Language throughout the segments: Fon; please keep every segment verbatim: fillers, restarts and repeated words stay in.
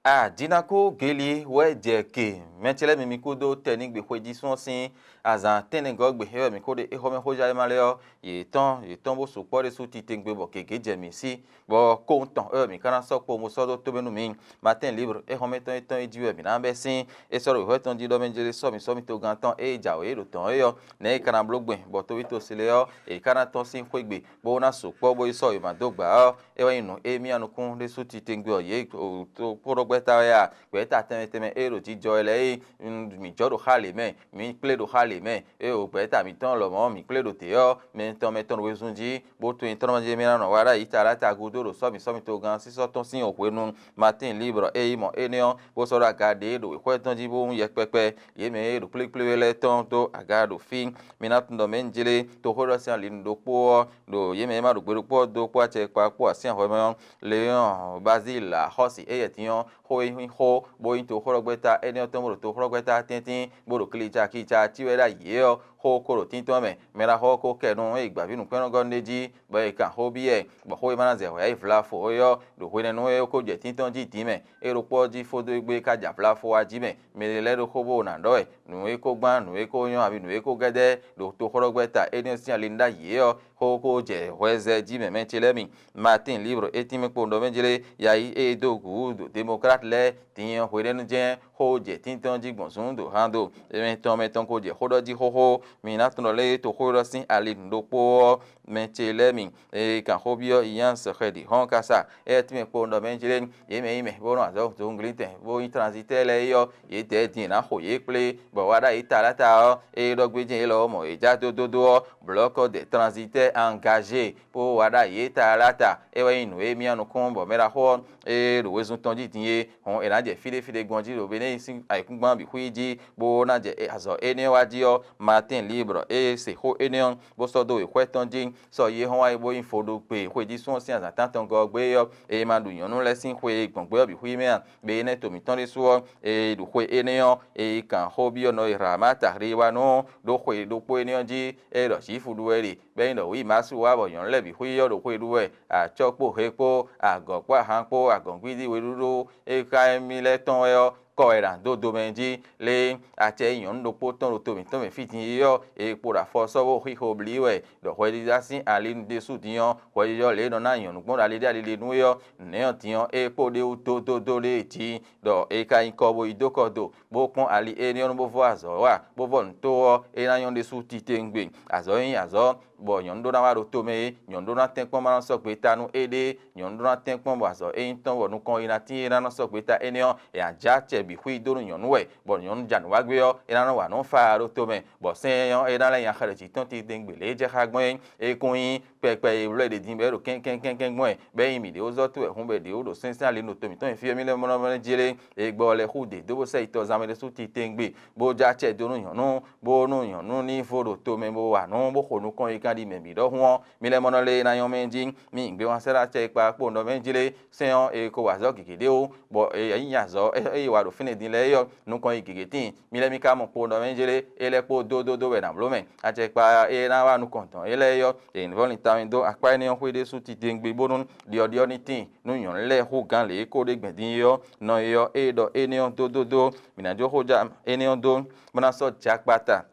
Adinako Geli wɛ jɛ ke mɛ ce lɛ́ɛ mi mi kúdó tɛnígbe xwéjísún ɔ́ sín azǎn tɛ́nnɛgɔ́ gbe é wɛ mǐ ko ɖe éxɔ́mɛ xójá e ma lɛ́ɛ ɔ́, yě tɔ́n yě tɔ́n bó sukpɔ́ ɖésú titewungbe bɔ gěgé jɛ mǐ sí, bɔ kowun tɔn é wɛ mǐ ka ná sɔ́ kpowun bó sɔ́ dó tómɛ nú mǐ. Matín Libre éxɔ́mɛtɔn étɔn e jí wɛ mǐ ná bɛ́ sín. É sɔ́ ɖo wěxɔ́ tɔn jí ɖɔ mɛ jlé sɔ́ mǐ sɔ́ mì togán tɔn e jǎwe ɖo dɔ̌n é ɔ́, nɛ̌ è ka ná bló gbɛn bɔ tóví tosi lɛ́ɛ ɔ́, è ka ná tɔ́n sín xwé gbe bó ná sukpɔ́ bó yi sɔ́ wěma dó gbǎ ɔ́, é wɛ nyí nǔ e mì nukún ɖésú titewungbe ɔ́ yě toxóɖɔgbɛ́ta wɛ a? Gbɛ̌ta tɛnmɛ tɛnmɛ e ɖo jijɔ wɛ lɛ́ɛ e mǐ jɔ ɖo xá lě mɛ, mǐ kplé ɖo xá lě mɛ, ée o gbɛ̌ta mǐtɔn lɔmɔ̌ mǐ kplé ɖo dě ɔ́, mɛ tɔn mɛ tɔn ɖo wezun jí, bó tunwun tɔn mɛ jí mì ná nɔ wa ɖ'ayǐ taɖáta gúdo ɖo sɔ́ mǐ sɔ́ mì togán sísɔ́ tɔn sín wěnu. Matín Libre e yi mɔ énɛ́ ɔ́, bó sɔ́ ɖó aga ɖě ɖo wěxwɛ́ tɔn jí bó wún yɛkpɛkpɛ. Yě mɛ e ɖo kplékplé we lɛ́ɛ tɔn dó aga ɖo fí. Mi ná tunwun ɖɔ mɛ̌ un jlé toxóɖɔ sín ali ɖokpó ɔ́, ɖo yě mɛ e ma ɖo gbe ɖokpó ɔ́ dó kpó acɛ kpá kpó así ahwɛ mɛ ɔ́, Leɔ́n Bazíli axɔ́si éyɛ́ din ɔ́, xó e nyí xó bó nyí toxóɖɔgbɛ́ta énɛ́ ɔ́ tɔn bó ɖo toxóɖɔgbɛ́ta tɛ́ntin bó ɖo klicakica cí wɛ ɖ'ayǐ é ɔ́, xó ko ɖo títɔn mɛ. Mɛ ɖaxó ɔ́ ko kɛ nu é yi gbǎví nǔkpɛ́nnɔ́gɔ́ ɖé jí, bɔ è kan xó byɔ́ ɛ, bɔ xó e ma ná zɛ hwɛ yi vlafo é ɔ́, ɖo hwenɛ́nu é ko jɛ títɔn jí din mɛ. É ɖokpó ɔ́ jí fó dó égbé ka jɛ avlafo wá jí mɛ. Mɛ ɖé lɛ́ɛ ɖo xó bó ná ɖɔ wɛ, nǔ e ko gbán, nǔ e ko nyɔ́, abǐ nǔ e ko gɛ́dɛ́ ɖo toxóɖɔgbɛ́ta énɛ́ sín ali ɖ'ayǐ é ɔ́, xó ko jɛ hwɛzɛ jí mɛ mɛ ce lɛ́ɛ mi. Matín Libre é tínmɛ kpo ɖɔ mɛ jlé yayi e dó gǔ ɖo Demokláti lɛ́ɛ din ɔ́ hwenɛ́nu jɛ́n xó jɛ tíntɔ́n jí gbɔn zǔn ɖo han do. Mɛ tɔn mɛ tɔn ko jɛ xó ɖɔ jí xóxó. Mi ná tunwun ɖɔ lé toxó élɔ́ sín ali nǔ ɖokpó ɔ́, mɛ ce lɛ́ɛ mi e kan xó byɔ́ Yǎnsɛxɛdi hɔn kasa. Éyɛ́ tínmɛ kpo ɖɔ mɛ jlé yě mɛ nyí mɛ bó nɔ azɔ̌ zǒnglítɛn bó nyí tranzitɛ́ lɛ́ɛ é ɔ́, yě dɛ̌ din è nǎ xo yě kplé, bɔ wá ɖ'ayǐ taɖáta ɔ́, é ɖɔ gbéjɛ́n élɔ́ mɔ è já dó dódó ɔ́, blɔ̌kɔ dɛ tranzitɛ́ angazé bó wá ɖ'ayǐ taɖáta. É wɛ nyí nǔ e myá nukún bɔ mɛ ɖaxó ɔ́, é ɖo wezun tɔn jí din é, hɔn è nǎ jɛ fí ɖé fí ɖé gbɔn jí ɖo Benɛ́yin sín ayǐkúngban bǐ xwí jí, bó ná jɛ azɔ̌ énɛ́ ɔ́ wá jí ɔ́, Matín Libre e se xó énɛ́ ɔ́, bó sɔ́ dó wěxwɛ́ tɔn jí, sɔ́ yi é hɔn wá yi bó nyí vodúgbe xwéjísún ɔ́ sín azǎn tántɔngɔ́ ɔ́ gbé ɔ́, è ma ɖu nyɔ̌nu lɛ́ɛ sín xwe e gbɔn gbé ɔ́ bǐ xwí mɛ a? Gbe énɛ́ to mǐtɔn ɖésú ɔ́, è ɖo xwe énɛ́ ɔ́, è yi kan xó byɔ́ nɔ e Ramata Hlíwanú ɖó xwe ɖokpó énɛ́ ɔ́ jí, é ɖɔ Jwifu ɖu wɛ ɖe, bɔ é nyí ɖɔ wǐ Masu wá bɔ nyɔ̌nu lɛ́ɛ bǐ xwí ɔ́ ɖo xwe ɖu wɛ, acɔ́ kpó he kpó, agɔ̌ kpó ahan kpó, agɔ̌ngbídí weɖúɖú, é xá émí lɛ́ɛ tɔn wɛ ɔ́, kɔ wɛ è nǎ dó do mɛ jí. Lé acɛ e nyɔ̌nu ɖokpó tɔn ɖo to mǐtɔn mɛ fí din é ɔ́, è kpo ɖo afɔ sɔ́ bó xixo blí wɛ, ɖɔ hwɛɖiɖa sín ali ɖésú din ɔ́, hwɛɖiɖɔ lě e nɔ ná nyɔ̌nu gbɔn ɖo ali ɖé ali ɖé nú é ɔ́, nɛ̌ ɔ́ din ɔ́, é kpo ɖ'é wú dódódó ɖé jí, ɖɔ è ka nyí kɔ bó yi dó kɔ do, bó kpɔ́n ali énɛ́ ɔ́ nú bó vɔ́ azɔ̌ wa, bó vɔ́ nǔ tó ɔ́, é ná nyɔ́ ɖésú titewungbe. Azɔ̌ e nyí azɔ̌ bɔ nyɔ̌nu ɖó ná wá ɖo tomɛ é, nyɔ̌nu ɖó ná tɛ́nkpɔ́n ma nɔ sɔ́ gbeta nú éɖée, nyɔ̌nu ɖó ná tɛ́nkpɔ́n bɔ azɔ̌ e nyí tɔn bɔ nukɔn e ná tíin é ná nɔ sɔ́ gbeta énɛ́ ɔ́, è nǎ jɛ acɛ bǐ xwí dó nú nyɔ̌nu wɛ, bɔ nyɔ̌nu ja nǔ wá gbé ɔ́, é ná nɔ wa nǔ fa ɖó tomɛ, bɔ sɛ́n ɔ́ é ná lɛ́ nyi axɔ ɖě jí tɔn titewungbe lě e jɛ xá gbɔn é. É kún nyí kpɛkpɛ e wlɛ́ ɖě din bɔ é ɖo kɛ́nkɛ́nkɛ́nkɛ́n gbɔn ɛ, bɔ é nyí mǐ ɖě wó zɔ́ towe hǔn bɔ è ɖě wó ɖo sɛ́nsɛ́n ali nú to mǐtɔn e fí ɔ́ mì lɛ́ mɔ́ nɔ jlé, è gbɔ lɛ́ xú dě dó bó sɛ yi tɔzán mɛ ɖésú titewungbe, bó jɛ acɛ dó nú nyɔ̌nu, bónú nyɔ̌nu ní vo ɖo tomɛ bó wa nǔ bó xo nukɔn yi kan ɖi mɛ bǐ ɖɔhun ɔ́, mi lɛ́ mɔ nɔ lé ná nyɔ́ mɛ jí. Mi nyi gbewánsɛ́n acɛ e kpa kpowun ɖɔ mɛ jlé sɛ́n ɔ́, è ko wa azɔ̌ gěgé ɖé ó, bɔ è nyí azɔ̌ e wa ɖo fínɛ́ din lɛ́ɛ é ɔ́, nukɔn yi gěgé tíin. Mi lɛ́ mi ka mɔ kpowun ɖɔ mɛ jlé é lɛ́ kpo dó dó dó wɛ nǎ bló mɛ. Acɛ kpa e ná wa nukɔn dɔn é lɛ́ɛ é ɔ́, è ní vɔ́ lin tawun dó akpá énɛ́ ɔ́ xwé ɖésú titewungbe bónú ɖiɔɖiɔ ní tíin nú nyɔ̌nu lɛ́ɛ xú gǎn lě e ko ɖe gbɛ̌ din é ɔ́, nɔ e ɔ́, ée ɖɔ énɛ́ ɔ́ dó dó dó, mǐ ná jó xó ja énɛ́ ɔ́ dó, bó ná sɔ́ jɛ akpata.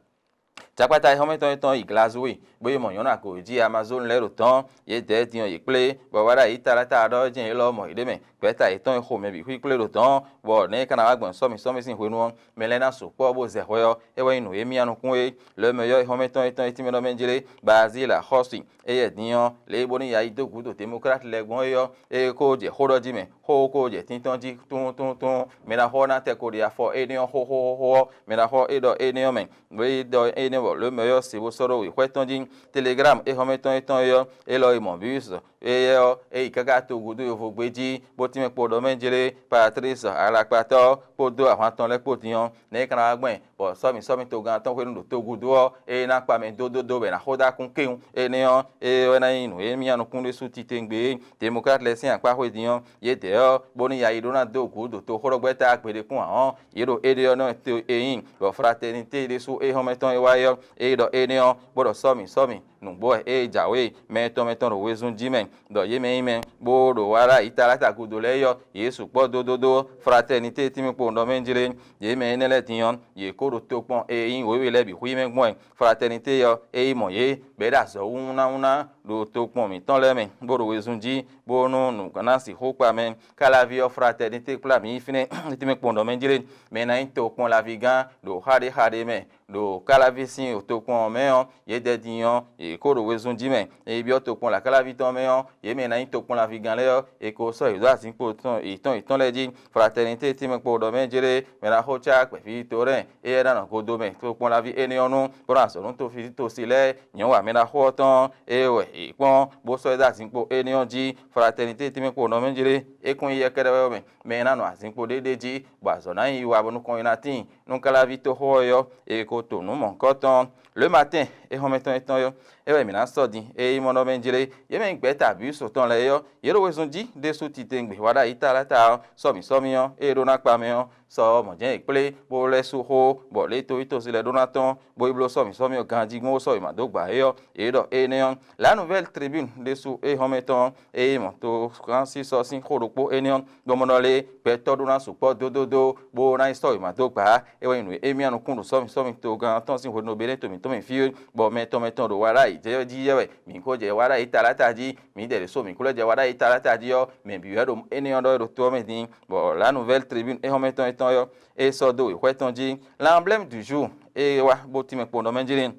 Jakpata e xɔ́mɛ tɔn e tɔn yi Glazúwi, bó yi mɔ nyɔ̌nu agǒ e jí Amazónu lɛ́ɛ ɖo dɔ̌n, yě dɛ̌ din ɔ́ yě kplé, bɔ wá ɖo ayi taláta ɖɔ jɛ́n élɔ́ mɔ yě ɖ'é mɛ. Gbɛ̌ta yětɔn e xo mɛ bǐ xwíxwlé ɖo dɔ̌n, bɔ nɛ̌ é ka ná wá gbɔn sɔ́mi sɔ́mi sín hwenu ɔ́, mɛ lɛ́ɛ ná sukpɔ́ bó zɛ hwɛ ɔ́, é wɛ nyí nǔ e myá nukún é. Lɔ̌mɛ yɔ́ e xɔ́mɛ tɔn e tɔn e tínmɛ ɖɔ mɛ jlé, Bazíla xɔ́si, éyɛ́ din ɔ́, lě e bónú ya yi dó gǔdo Demokláti lɛ́ɛ gbɔn é ɔ́, é ko jɛ xó ɖɔ jí mɛ, xó ko jɛ tíntɔ́n jí túntúntún. Mɛ ná xɔ ná tɛ ko ɖi afɔ énɛ́ ɔ́ xóxóxóxó ɔ́, mɛ ná xɔ é ɖɔ énɛ́ ɔ́ mɛ. Nǔ e ɖɔ énɛ́ bɔ lǒ mɛ ɔ́ se bó sɔ́ ɖó wěxwɛ́ tɔn jí. Teleglámu é xɔ́mɛ tɔn é tɔn é ɔ́, é lɔ yi mɔ Bíwísi éyɛ́ ɔ́, é yi káká togun dó yovo gbé jí, bó tínmɛ kpo ɖɔ mɛ jlé Patlísi alakpatɔ́ ɔ́ kpódó ahwan tɔn lɛ́ɛ kpó din ɔ́, nɛ̌ é ka ná wá gbɔn ɛ, bɔ sɔ́mi sɔ́mi togán tɔn hwenu ɖo togun dó ɔ́, é ná kpa mɛ dó dó dó bɔ è nǎ xo dó akún kéwún. Énɛ́ ɔ́, é wɛ ná nyí nǔ e myá nukún ɖésú titewungbe é. Demokláti lɛ́ɛ sín akpá xwé din ɔ́, yědɛɛ ɔ́, bónú yayi ɖó ná dó gǔ ɖo toxóɖɔgbɛ́ta gbeɖé kún ǎ ɔ́, yě ɖo éɖée ɔ́ nɔ to e nyí, bɔ fratɛnitée ɖésú é xɔ́mɛ tɔn e wá é ɔ́, é ɖɔ énɛ́ ɔ́, bó ɖɔ sɔ́mi sɔ́mi, nǔgbó wɛ é jǎwe mɛ tɔn mɛ tɔn ɖo wezun jí mɛ. Ɖɔ yě mɛ e nyí mɛ bó ɖo wá ɖo ayitalata gúdo lɛ́ɛ é ɔ́, yě sukpɔ́ dódódó. Fraternité tínmɛ kpowun ɖɔ mɛ jlé, yě mɛ énɛ́ lɛ́ɛ din ɔ́, yě kó ɖo tokpɔn e nyí wěwe lɛ́ɛ bǐ xwí mɛ gbɔn wɛ. Fraternité ɔ́, é yi mɔ yě bɔ é ɖo azɔ̌ wúnáwúná ɖo tokpɔn mǐtɔn lɛ́ɛ mɛ, bó ɖo wezun jí, bónú nǔ ná sixú kpa mɛ. Káláví ɔ́, Fraternité kplá mǐ yi fínɛ́ tínmɛ kpowun ɖɔ mɛ jlé, mɛ e ná nyí tokpɔn laví gán ɖo xá ɖé xá ɖé mɛ ɖo Káláví sín tokpɔn ɔ́ mɛ ɔ́, yědɛɛ din ɔ́, yě kó ɖo wezun jí mɛ. Ényí byɔ́ tokpɔn lakáláví tɔn mɛ ɔ́, yě mɛ e ná nyí tokpɔnlaví gán lɛ́ɛ ɔ́, è ko sɔ́ yě ɖó azǐnkpo tɔn yětɔn yětɔn lɛ́ɛ jí. Fraternité tínmɛ kpo ɖɔ mɛ jlé, mɛ ná xo cá kpɛ̌ví Torɛ́n, éyɛ́ ná nɔ godo mɛ tokpɔnlaví énɛ́ ɔ́ nu, bó ná zɔ̌ nú tofi tosi lɛ́ɛ. Nyɔ̌nu wa mɛ ná xo ɔ́ tɔn, é wɛ è kpɔ́n bó sɔ́ ɛ dó azǐnkpo énɛ́ ɔ́ jí. Fraternité tínmɛ kpo ɖɔ mɛ jlé, é kún nyí yɛ kɛ́ɖɛ́ wɛ mɛ, mɛ e ná nɔ azǐnkpo ɖéɖé jí, bɔ azɔ̌ ná nyi yiwa bɔ nukɔn yi ná tíin. Nú Káláví toxo ɔ́ yɔ́, è ko to nǔ mɔ̌hunkɔtɔn. Le matin, é hɔn mɛ tɔn étɔn ɔ́, é wɛ mǐ ná sɔ́ din. Ényí mɔ ɖɔ mɛ jlé, yě mɛ nyí gbɛ̌ ta bǐ sɔ tɔn lɛ́ɛ ɔ́, yě ɖo wezun jí ɖésú titewungbe wá ɖo ayitalata ɔ́, sɔ́ mǐ sɔ́ mì ɔ́, ée é ɖó ná kpa mɛ ɔ́, sɔ mɔ̌ jɛ́n yě kplé, bó lɛ́ sú xó, bɔ lě e toví tosi lɛ́ɛ ɖó ná tɔ́n, bó yi bló sɔ́ mǐ sɔ́ mì ɔ́ ganjí gbɔn bó sɔ́ wěma dó gbǎ é ɔ́, yě ɖɔ énɛ́ ɔ́. La Nouvelle Tribune ɖésú é hɔn mɛ tɔn ɔ́, ényí mɔ to Francis ɔ́ sín xó ɖokpó énɛ́ ɔ́, gbɔmɔnɔ lé gbɛtɔ́ ɖó ná sukpɔ́ dódódó, bó ná yi sɔ́ wěma dó gbǎ. É wɛ nyí nǔ e émí nukún ɖo sɔ́mi sɔ́mi togán tɔn sín hwenu ɖo Benɛ́to mǐtɔn mɛ fí, bɔ mɛ tɔn mɛ tɔn ɖo wá ɖ'ayǐ jɛ jí yɛ wɛ. Mǐ ko jɛ wá ɖ'ayǐ taláta jí, mǐ ɖɛ ɖě so mǐ kú lɛ́ jɛ wá ɖ'ayǐ taláta jí ɔ́, mɛ bǐ wɛ ɖo énɛ́ ɔ́ ɖɔ wɛ ɖo to ɔ́ mɛ din, bɔ La Nouvelle Tribune é hɔn mɛ tɔn étɔn ɔ́, é sɔ́ dó wěxwɛ́ tɔn jí. L'emblème du jour é wá bó tínmɛ kpo ɖɔ mɛ jí lé.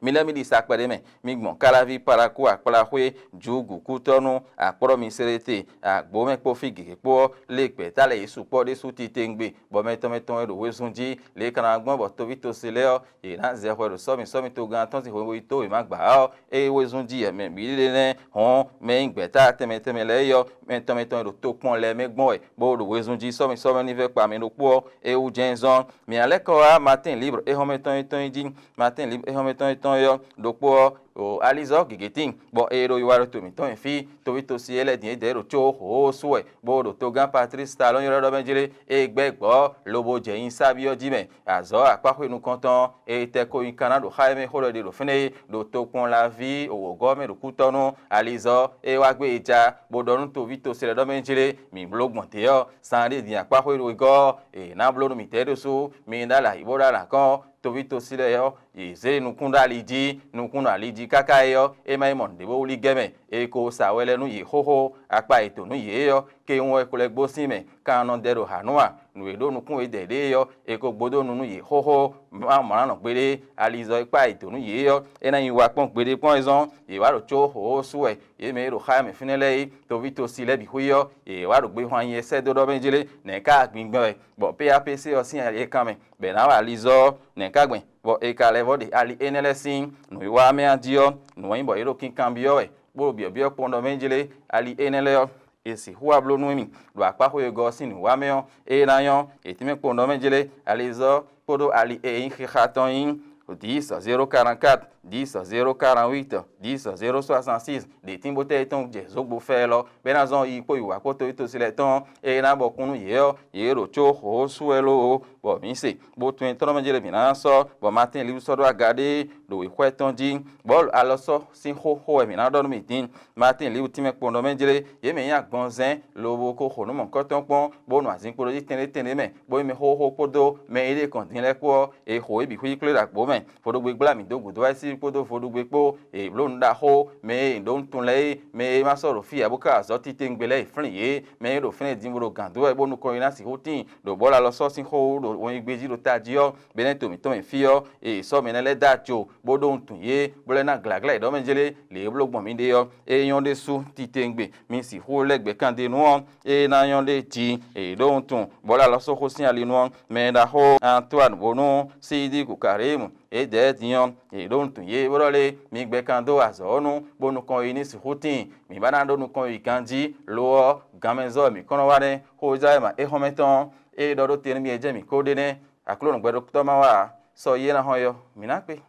Mi lɛ́ mi ɖi sa kpɛɖé mɛ, mi gbɔn Káláví, Palakú, Akpláxwé, Jǔgǔ, Kútɔ́nú, Akpɔ́ɖɔ́mi, Séléte, Agbǒmɛ kpó fí gěgé kpó ɔ́, lé gbɛ̌ta lɛ́ɛ yě sukpɔ́ ɖésú titewungbe, bɔ mɛ tɔn mɛ tɔn wɛ ɖo wezun jí. Lě e ka ná gbɔn bɔ toví tosi lɛ́ɛ ɔ́, yě ná zɛ hwɛ ɖo sɔ́mi sɔ́mi togán tɔn sín hwenu yi tó wěma gbǎ ɔ́, ée wezun jí mɛ bǐ ɖe nɛ́ hɔn, mɛ e nyí gbɛ̌ta tɛnmɛ tɛnmɛ lɛ́ɛ é ɔ́, mɛ tɔn mɛ tɔn e ɖo tokpɔn lɛ́ɛ mɛ gbɔn wɛ, bó ɖo wezun jí sɔ́mi sɔ́mi ní vɛ́ kpa mɛ ɖokpó ɔ́, é wú jɛ́n zɔ́n. Mǐ ná lɛ́ kɔ wá Matín Libre é hɔn mɛ tɔn e tɔn yi jí. Matín Libre é hɔn mɛ tɔn e tɔn yi ɔ́, ɖokpó ɔ́, o alizɔ́ gěgé tíin, bɔ è ɖo yi wá ɖo to mǐtɔn nyi fí. Toví tosi e lɛ́ din é dɛ̌ ɖo có xǒxó sú wɛ, bó ɖo togán Patlísi Talɔ́n ylɔ́ ɖɔ mɛ jlé, é gbɛ́ gbɔ̌ lobo jɛ nyi sáví ɔ́ jí mɛ. Azɔ̌ akpáxwé nukɔntɔn e tɛ ko nyi Kaná ɖo xá e mɛ xó lɛ́ ɖe ɖo fínɛ́ é, ɖo tokpɔn laví wǒgɔ́ mɛ ɖo kútɔ́nú. Alizɔ́ é wá gbé e ja, bó ɖɔ nú toví tosi lɛ́ɛ ɖɔ mɛ jlé, mǐ bló gbɔn dě ɔ́, sán ɖé din akpáxwé wegɔ́ ɔ́, è nǎ bló nú mǐtɛɛ ɖésú, mi ɖó alǎ yi bó ɖó alǎ kɔn. Toví tosi lɛ́ɛ ɔ́, yě zé nukún ɖó ali jí, nukún ɖo ali jí káká é ɔ́, é má nyí mɔ nǔɖé bó wlí gɛ́ mɛ. È ko sa wɛ lɛ́ɛ nú yě xóxó, akpa e to nú yě é ɔ́, kewun wɛ ko lɛ́ gbó sín mɛ, kan nɔ dɛ ɖo hǎ nú a? Nǔ e ɖó nukún we dɛ ɖě é ɔ́, è ko gbódó nu nú yě xóxó, má mlǎ nɔ gbeɖé. Alizɔ́ e kpá e dǒ nú yě é ɔ́, é ná nyi wa kpɔ́n gbeɖé kpɔ́n e zɔ́n yě wá ɖo có xǒxó sú wɛ. Yě mɛ e ɖo xá mɛ fínɛ́ lɛ́ɛ é, toví tosi lɛ́ɛ bǐ xwí ɔ́, yě wá ɖo gbehwan nyi e sɛ́ dó ɖɔ mɛ jlé, nɛ̌ ká gbingbɛn wɛ, bɔ P A P C ɔ́ sín ali e kan mɛ, bɔ è nǎ wa alizɔ́ ɔ́, nɛ̌ ká gbɛn, bɔ è ka lɛ́ vɔ́ ɖe ali énɛ́ lɛ́ɛ sín nǔwiwa mɛ a jí ɔ́, nǔ wɛ nyí bɔ yě ɖo kinkanbyɔ́ wɛ, bó ɖo byɔ̌byɔ́ kpɔ́n ɖɔ mɛ jlé. Ali énɛ́ lɛ́ɛ ɔ́, è sixú wá bló nú mì ɖo akpáxwé wegɔ́ ɔ́ sín nǔwiwa mɛ ɔ́, ée ná nyɔ́, è tínmɛ kpowun ɖɔ mɛ jlé. Alizɔ́ kpódó ali e nyí xixa tɔn nyí dix zéro quarante-quatre, dix zéro quarante-huit, dix zéro soixante-six. Ɖě tínbótɛ́ e tɔn jɛ zǒgbo fɛ lɔ, bɔ é ná zɔ́n yi kpó yi wǎ kpó toví tosi lɛ́ɛ tɔn, ée ná bɔ kún nú yě ɔ́, yě ɖo có xǒxó sú wɛ lóó, bɔ mǐ se, bó tunwun etɔ́ mɛ jlé mǐ ná sɔ́, bɔ Matín Liwu sɔ́ ɖó aga ɖé ɖo wěxwɛ tɔn jí, bɔ alɔ sɔ́ sín xó xo wɛ mǐ ná ɖɔ nú mì din. Matín Liwu tínmɛ kpɔ́n ɖɔ mɛ jlé, yě mɛ nyí agbɔnzɛ́n lobo ko xo nǔ mɔ̌hunkɔtɔn kpɔ́n, bó nɔ azinkpo ɖó jí tɛnɖé tɛnɖé mɛ, bó nyí mɛ xóxó kpódó mɛ e ɖe kɔn din lɛ́ɛ kpó ɔ́, è xo yě bǐ xwíxwí kplé ɖo agbǒ mɛ. Vodúgbe gbla mǐ dó gǔdo wá sí kpódó vodúgbe kpó, è blǒ nǔ ɖaxó, mɛ e è ɖǒ wuntun lɛ́ɛ é, mɛ e ma sɔ́ ɖo fí ǎ bó ká azɔ̌ titewungbe lɛ́ɛ è flín yě, mɛ e ɖo fínɛ́ din bó ɖo gǎn dó wɛ bónú kɔnyiná sixú tíin ɖo bɔ̌ lɔ alɔ sɔ́ sín xó ɖo wɔnyigbe jí ɖo tají ɔ́, Benɛ́to mǐtɔn mɛ fí ɔ́, è sɔ́ mɛ énɛ́ lɛ́ɛ dó ajo, bó ɖó wuntun yě, bó lɛ́ ná glǎglá yě ɖɔ mɛ jlé, lě e bló gbɔn mi ɖe ɔ́, é nyɔ́ ɖésú titewungbe, mi sixú lɛ́ gbɛ̌ kan d'é nu ɔ́, é ná nyɔ́ ɖ'é jí, è ɖǒ wuntun, bɔ̌ lɛ alɔ só xó sín ali nu ɔ́, mɛ e ɖo axó Antoine bónú Sídíku Karímu, é dɛ̌ din ɔ́, è ɖǒ wuntun yě, bó ɖɔ lé, mi gbɛ́ kan dó azɔ̌ ɔ́ nu, bónú kɔn yi ní sixú tíin, mǐ ba ná ɖó nukɔn yi ganjí, lo ɔ́, ganmɛzɔ́ wɛ mǐ kɔn nɔ wa nɛ́. Xó Ezayɛ́ma éhɔ́nmɛ tɔn ɔ́, é ɖɔ ɖó te nú mi e jɛ́n mǐ kó ɖe nɛ́, Aklúnɔ gbɛɖokpɔ́tɔ́ ma wá ǎ, sɔ yi é ná hɔn é ɔ́, mǐ ná kpé.